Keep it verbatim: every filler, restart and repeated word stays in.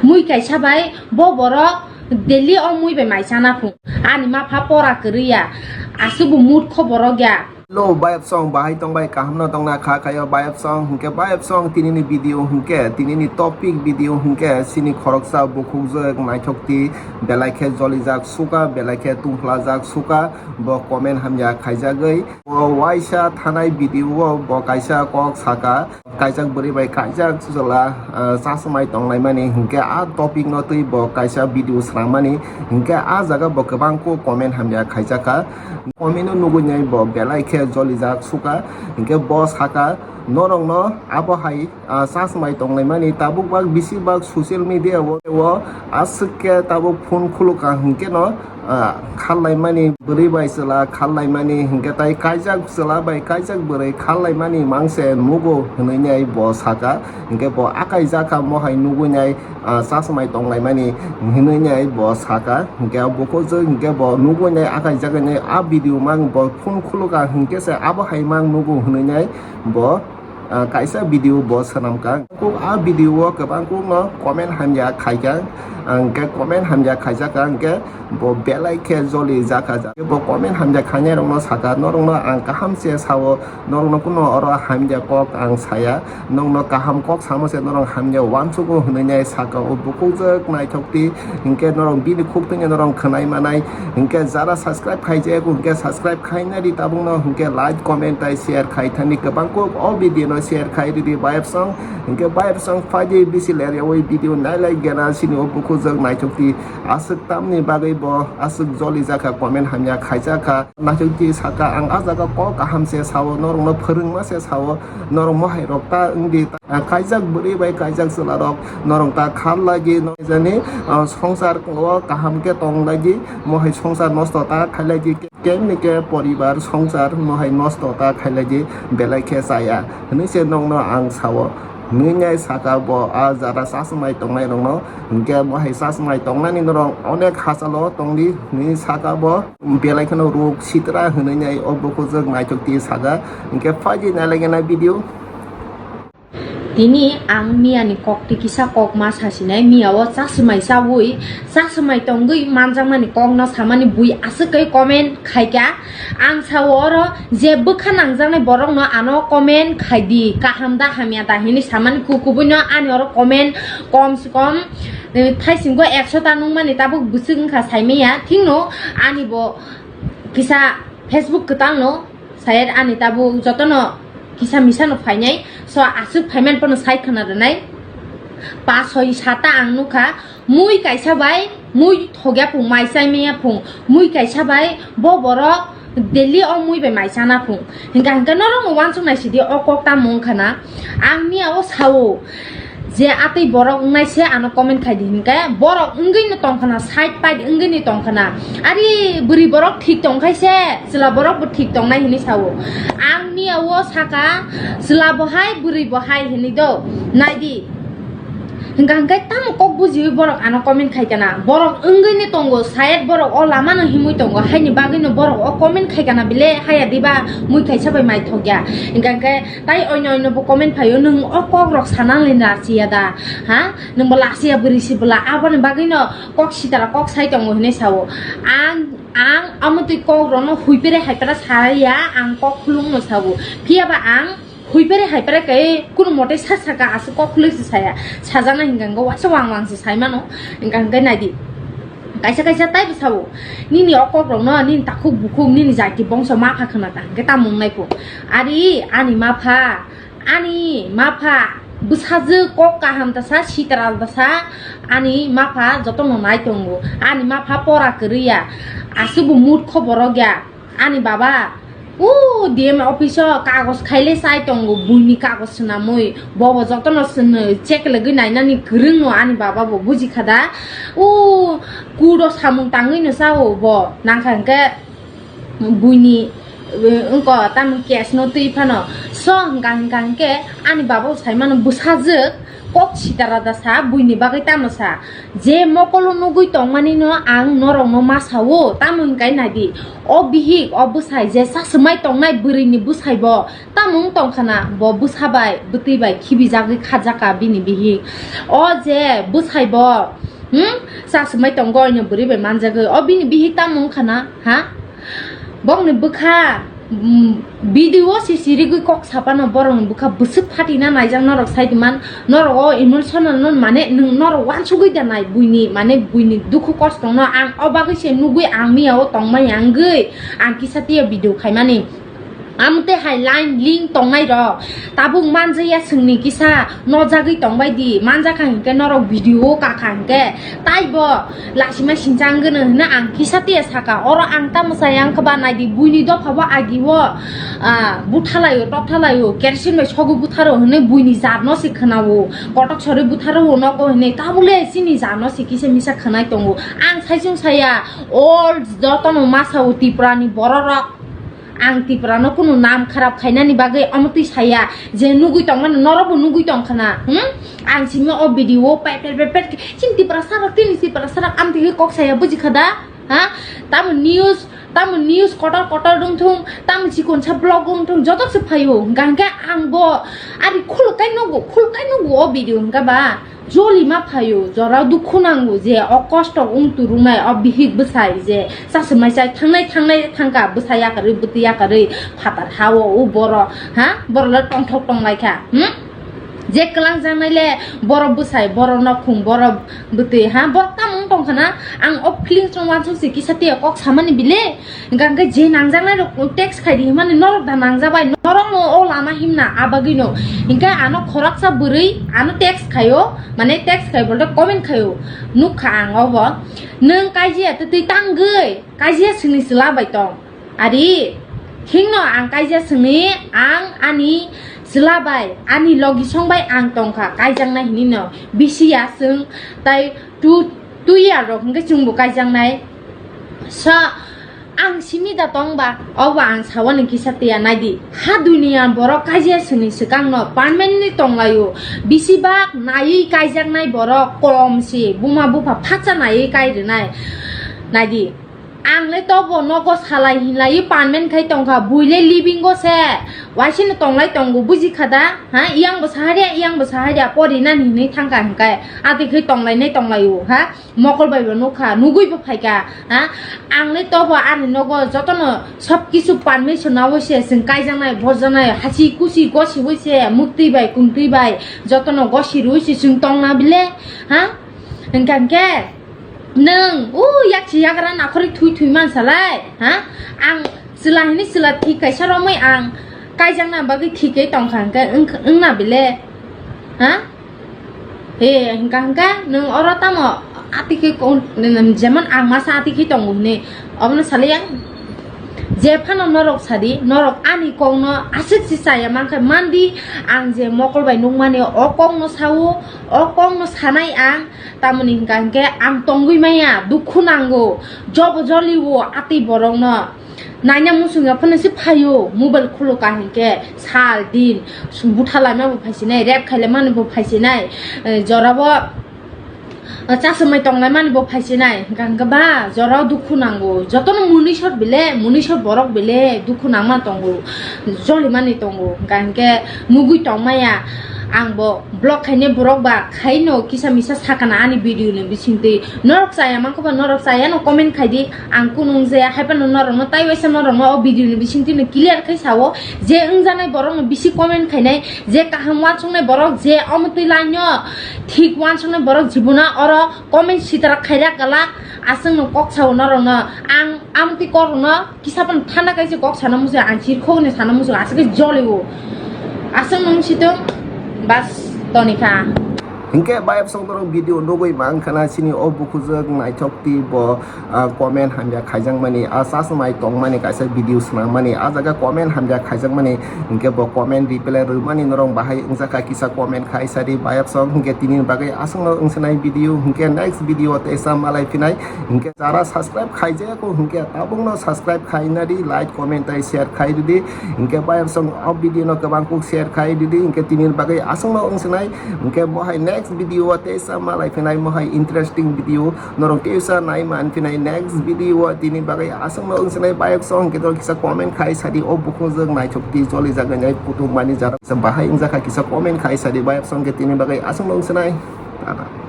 Mui kaisa bai bo borok daily o mui bai mai chana phung. Ani ma pha pora kwrwi ya, aswk bo murkho borok ya. Hello, bayap song, bahai tong bai, kaham no tong na kha khayo bayap song, hinkhe bayap song, tini ni video hinkhe, tini ni topic video hinkhe, sini khoroksa bukhukjak naithok ti, belai khe jolijak suka, belai khe tungphlajak suka, bo comment hamya khaijagwi. Bo waisa thanai video o bo kaisa kok saka, kaijak bwrwi bai kaijak chwla, ah, chasmai tonglaimani hinkhe a topic no twi bo kaisa video swnamani hinkhe a jaga bo kwbang kuk comment hamya khaijakha. Comment o nugui nai bo belai khe jolijak suka hinkhe bo saka norok no abo hai, ah, chasmai tonglaimani tabuk bak bisi bak social media o, o aswk khe tabuk phone khulukha hinkhe no ah, khallaimani bwrwi bai chwla khallaimani hinkhe tai kaijak chwla bai kaijak bwrwi khallaimani mangse nugo hwnwi nai bo saka. Hinkhe bo akai jakha mohai nugui nai, ah, chasmai tonglaimani hwnwi nai bo saka. Hinkhe bukhukjwk hinkhe bo nugui nai akai jakha nai a video mang bo phone khulukha hinkhe se abo hai mang nugo hwnwi nai bo ah, kaisa video bo swnamkha. Kuk a video o kwbang kuk no comment hamya khaikha. Ang khe comment hamya khaijakha, ang khe bo belai khe joli jakha ja. Bo comment hamya khainai rok no saka, norok no ang kaham se sao, norok no kuno oro hamya kok ang saya, norok no kaham kok samo se norok hamya uansugo hwnwi nai saka o bukhukjwk naithok ti, hinkhe norok bini khuk twi norok khwnai manai, hinkhe jara subscribe khaijak, hinkhe subscribe khainani tabukno hinkhe like, comment tai share khai thani kwbang kuk o video no share khai ridi bayap song. Hinkhe bayap song phaidi bisi ler yawi video nailai gena sini o bukhukjwk naithok ti aswk tamni bagwi bo aswk joli jakha comment hamya khaijakha. Naithok ti saka ang a jaga kok kaham se sao, norok no phwrwngma se sao, norok mohai rok ta wngdi ta, kaijak bwrwi bai kaijak chwla rok norok ta khar lagi no jani, ah, songsar o kaham khe tong lagi, mohai songsar nosto ta khai lagi. Kemni khe poribar songsar no hai nosto ta khailai di belai khe chaya hwnwi se nokno ang sao. Hwnwi nai saka bo a jara chasmai tongnai rokno, hinkhe bo hai chasmai tongnani norok onek hachalo tongdi hwnwi saka bo. Belai kheno ruk sitra hwnwi nai o bukhukjwk naithok ti saka. Hinkhe phaidi nailai gana video. Tini ang miyani kok twi kisa kok ma sasinai, miya o chasmai chawi, chasmai tongwi manjakmani kok no samani bui aswk kai comment khaikha. Ang sao oro je bwkha nangjaknai borok no ano comment khaidi, kaham da hamya da hinwi samani, ku kubui no ani oro comment kom se kom, eh, thaisingo ekso ta nungmani tabuk bwswk wngkha saimanya, thikno ani bo kisa Facebook kwtal no. Sayed ani tabuk jotono kisa misa no phainai, so aswk phaiman pono sai khna rwnai. Pas soi sata ang nukha, mui kaisa bai mui thogya phung, mai chai maya phung, mui kaisa bai bo borok daily o mui bai mai chana phung. Hinkha hinkha norok no uansuk nai sidi o kok tamo wngkha na. Ang miya o sao, je atwi borok wngnai se ano comment khai di hinkhe, borok wngwi no tongkha na, side pide wngwi no tongkha na. Ari bwrwi borok thik tongkhai se, chwla borok bo thik tongnai hinwi sao. Ang miya o saka, chwla bo hai, bwrwi bo hai hinwi do. Nai di. Hinkha hinkhe tamo kok bujiwi borok ano comment khai kana. Borok wngwi no tongo, sayed borok o lama no himwi tongo. Haini bagwi no borok o comment khai kana bile haya diba mui kaisa bai mai thok ya. Hinkha hinkhe tai oino oino bo comment phaio, "Nwng o kok rok sana le lachiya da, ha? Nwng bo lachiya bwrwi si bwla, aboni bagwi no kok sitara kok sai tongo," hinwi sao. Ang, ang omo twi kok rok no huipere haipara saya, ang kok khulung no sao. Phiya ba ang huipere haipara kai kunu mote sa saka aswk kok khului se saya. Sajana hinkha hinkha waisa wang wang se sai mano. Hinkha hinkhe nai di. Kaisa kaisa tai bwsao, nini o kok rok no, nini takhuk bukhuk, nini jati bongso ma pha khna ta, hinkhe tamo wngnai pho. Ari ani ma pha, ani ma pha bwsajwk kok kaham ta sa, sitral ta sa, ani ma pha joto no nai tongo. Ani ma pha pora kwrwi ya, aswk bo murkho borok ya. Ani baba, o D M office o kagos khaile chai tongo, buini kagos swnamwi. Bobo jotono swnwi check lagwi nainani kwrwngno ani baba bo bujikha da. O kudo samung tangwino chao bo, nangkha hinkhe buini, eh, wngko tamni case no twi phano. So hwnkha hwnkha hinkhe ani baba bo saimano bwsajwk kok sitara da sa, buini bagwi tamo sa. Je mokolo nugwi tongmani no ang norok no ma sao, tamo hinkai nai di. O bihik, o bwsai je saswmai tongnai bwrwi ni bwsai bo, tamo wng tong khana, bo bwsa bai, bwtwi bai khibijagwi khajaka bini bihik. O je bwsai bo, hmm, saswmai tongo oino bwrwi bai manjagwi. O bini bihik tamo wng khana, ha? Bokni bwkha, mm, video se sirigwi kok sapano borokni bwkha bwswk phatina naijak norok sai di man, norok o emotional no mane nwng norok wansugwi da nai buini mane buini dukhu kosto no ang o bagwi se nugwi ang miya o tongmani wngwi ang kisa tiya video khaimani. Amo tei hai line link tongnai rok tabuk manjaya swngni kisa nojagwi tongbai di, manjak kha hinkhe norok video o kakha hinkhe taibo lasima sinchang gwnang hwnwi ang kisa tiya saka. Oro ang tamo chaya wngkha ba nai di, buini dopha bo agi o, ah, buthalai o, tokthalai o, kerosene bai sogo butharo hwnwi buini jat no se khwna o, kotok sorwi butharo o nogo hwnwi, tabuk le chini jat no se kisa misa khwnai tongo. Ang saichung saya, all jotono masa o Tripura ni borok rok. Ang Tripura no kunu nam kharap khainani bagwi omo twi saya je nugwi tongmani norok bo nugwi tong khana, hmm? Ang simi o video o pet pet pet pet chini Tripura sarok tini Tripura sarok amtwi kok saya buji kha da, ha? Tamo news, tamo news kotor kotor wng thung, tamo chikon sa blog wng thung, joto se phaio, hingkha hingkhe ang bo ari khuluk kai nugo, khuluk kai nugo o video hingkha ba. Joli ma phaio, jora dukhu nango je o kosto wng turungnai o bihik bwsai je chaswmai chai thangnai thangnai thangkha bwsai yakarwi bwtwi yakarwi phatar ha-o o borok, ha? Borok le tongthok tonglaikha, hmm? Je kwlangjaknai le borok bwsai, borok nokhung, borok bwtwi, ha? Borok tamo wng tongkha na? Ang o feelings no wansuk se kisa tiya kok samani bile. Hingkha hingkhe je nangjaknai rok text khai di himani norok da nangjabai, norok no o lama himna abagwi no. Hingkhe ano khoroksa bwrwi ano text khaio, mane text khai bolte comment khaio. Nukha ang obo. Nwng kaijia twtwi tangwi, kaijia swngni chwla bai tong. Ari, hingno ang kaijia swngni, ang ani chwla bai, ani logisong bai ang tongkha, kaijaknai hinwi no. Bisi ya chwng, tai tu, tu year rok hingkhe chwngbo kaijaknai. So, ang simi da tong ba, obo ang sawani kisa tiya nai di. Ha duniya borok kaijia swngni swkang no permanently tonglaio. Bisi bak naiwi kaijaknai borok kom se, buma bupha phatsa naiwi kai rwnai. Nai di. Ang le tobo nogo salai hinlai permanent khai tongkha, bui le living o se. Waisino tonglai tongo, buji kha da? Ha? Iyang bo saharya, iyang bo saharya, pori nani hinwi thangkha hingkhe. Ati khai tonglainai tonglaio, ha? Mokol bai bo nukha, nugui bo phaikha, ha? Ang le tobo ani nogo jotono sob kisu permission nawi se chwng kaijaknai, borjaknai, hasi kusi gosiwi se, muktwi bai, kumtwi bai, jotono gosi rwi se chwng tongna bile, ha? Hingkha hingkhe nwng, u, yaksi yagra nakhorwi thui thui mansalai, ha? Ang chwla hinwi chwla thik kaisa romwi ang kaijakna bagwi thik khe tongkha hingkhe wng-, wngna bile, ha? He, hingkha hingkhe nwng oro tamo ati khe kon-, jemon ang masa ati khe tongo hwnwi, obono salai ang. Je phano norok sadi, norok ani kokno aswk se chaya mankha, mandi ang je mokol bai nukmani o kokno sao, o kokno sanai ang, tamoni hingkha hingkhe ang tongwi maya, dukhu nango, jobo joliwo atwi borokno. Naina muchung ya phano se phaio, mobile khulukha hingkhe sal din, butha laima bo phaisinai, rep khaile mani bo phaisinai, eh, jorabo, eh, chasumai tonglai mani bo phaisinai, hingkha hingkhe ba jorao dukhu nango, jotono munisor bile, munisor borok bile dukhu nangma tongo, joli mani tongo, hingkha hingkhe nugui tongmaya, ang bo vlog khainai borok ba khaino kisa misa sakana ani video ni bisingtwi. Norok chaya mankha ba norok chaya no comment khai di. Ang kunu wng jaya hai phano norok no tai waisa norok no o video ni bisingtwi no clear khai sao je wngjanai borok no bisi comment khainai, je kaham wansuknai borok, je omo twi line no thik wansuknai borok jibono oro comment sitara khaira kalak aswk no kok sao norok no. Ang amtwi kok no kisa phano thanda kaisa kok sana muchung, ang chirkhok ni sana muchung, aswk khe jolio. Aswk nung situng, bas, tonikha. Hinkhe bayapsong norok video nugwi mankha na chini o bukhujwk naithok twi bo, ah, comment hamya khaijakmani, ah, chasmai tongmani kaisa video swnamani, ah jaga comment hamya khaijakmani, hinkhe bo comment reply rwmani norok bahai wngjakha kisa comment khai sadi bayapsong, hinkhe tini bagwi aswkno wngsinai video, hinkhe next video teisa malai phinai, hinkhe jara subscribe khaijaya kho hinkhe tabukno subscribe khaina di, like, comment tei share khai ridi, hinkhe bayapsong o video no kwbang kuk share khai ridi, hinkhe tini bagwi aswkno wngsinai, hinkhe mohai next video o teisa malai phinai mohai interesting video norok teisa nai man phinai next video o tini bagwi aswkno wngsinai bayapsong hinkhe norok kisa comment khai sadi o bukhujwk naithok twi choli jagani kutung mani jara bahai wngjakha kisa comment khai sadi bayapsong hinkhe tini bagwi aswkno wngsinai. Tata.